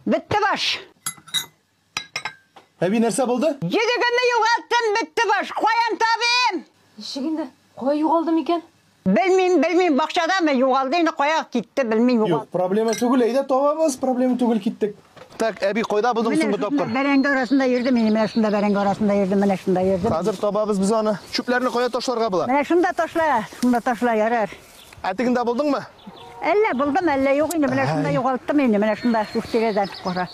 Бетте баш. Әби, нәрсә булды? Йөзегемне югалттым, бетте баш. Каян табыйм? Ничек инде? Кая югалды микән? Белмим, белмим, бакчадамы югалды инде, кая китте, белмим, Юк, югалды. проблема түгел, әйдә табабыз, проблема түгел, киттек. Так, әби, кайда булдың Менә соңгы шунда тапкыр? бәрәңге арасында йөрдем инде, менә шунда бәрәңге арасында йөрдем, менә шунда йөрдем. Хәзер табабыз без аны. Чүпләрне кая ташларга була? Менә шунда ташла, шунда ташла, ярар. Ә тегендә булдыңмы? Әллә булдым, әллә юк инде, менә шунда югалттым инде, менә шунда шуш тирәдән кара.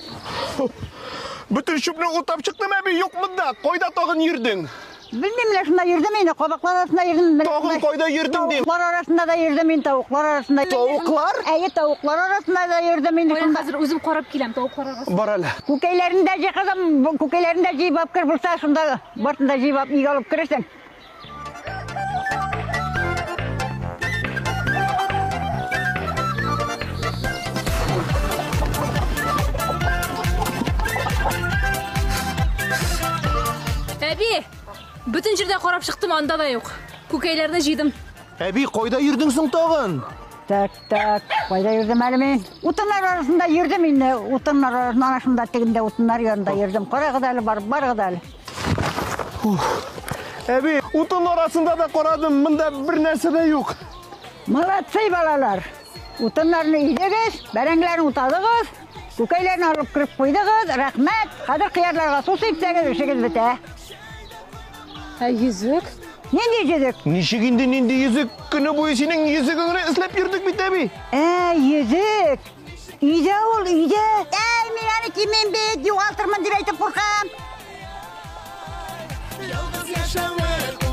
Бөтен чүпне утап чыктым, әби, юк монда. Кайда тагын йөрдең? Белмим, менә шунда йөрдем инде, кабаклар арасында йөрдем. Менә Тагын шунда- кайда йөрдең дим? Тавыклар арасында да йөрдем инде, тавыклар арасында. Тавыклар? Әйе, тавыклар арасында да йөрдем инде Каян шунда. хәзер үзем карап киләм тавыклар арасында. Бар әле. Күкәйләрен дә җый, кызым, бу күкәйләрен дә җыеп алып кер булса, шунда барысын да җыеп алып өйгә алып керерсең. Әби, бөтен җирдә карап чыктым, анда да юк. Күкәйләрне җыйдым. Әби, кайда йөрдең соң тагын? Так, так, кайда йөрдем әле мин? Утыннар арасында йөрдем инде, утыннар арасында, ана шунда тегендә утыннар янында йөрдем. Карагыз әле, барып барыгыз әле. Әби, утын арасында да карадым, монда бер нәрсә дә юк. Молодцы, балалар. Утыннарны өйдегез, бәрәңгеләрне утадыгыз, күкәйләрне алып кереп куйдыгыз. Рәхмәт. Хәзер кыярларга су сипсәгез, эшегез бетә. Ә йөзек? Нинди йөзек? Ничек инде нинди йөзек? Көне буе синең йөзегеңне эзләп йөрдек бит, әби. Ә, йөзек. Өйдә ул, өйдә. Әй, мин аны кимим бит, югалтырмын дип әйтеп куркам. Ялгыз яшәве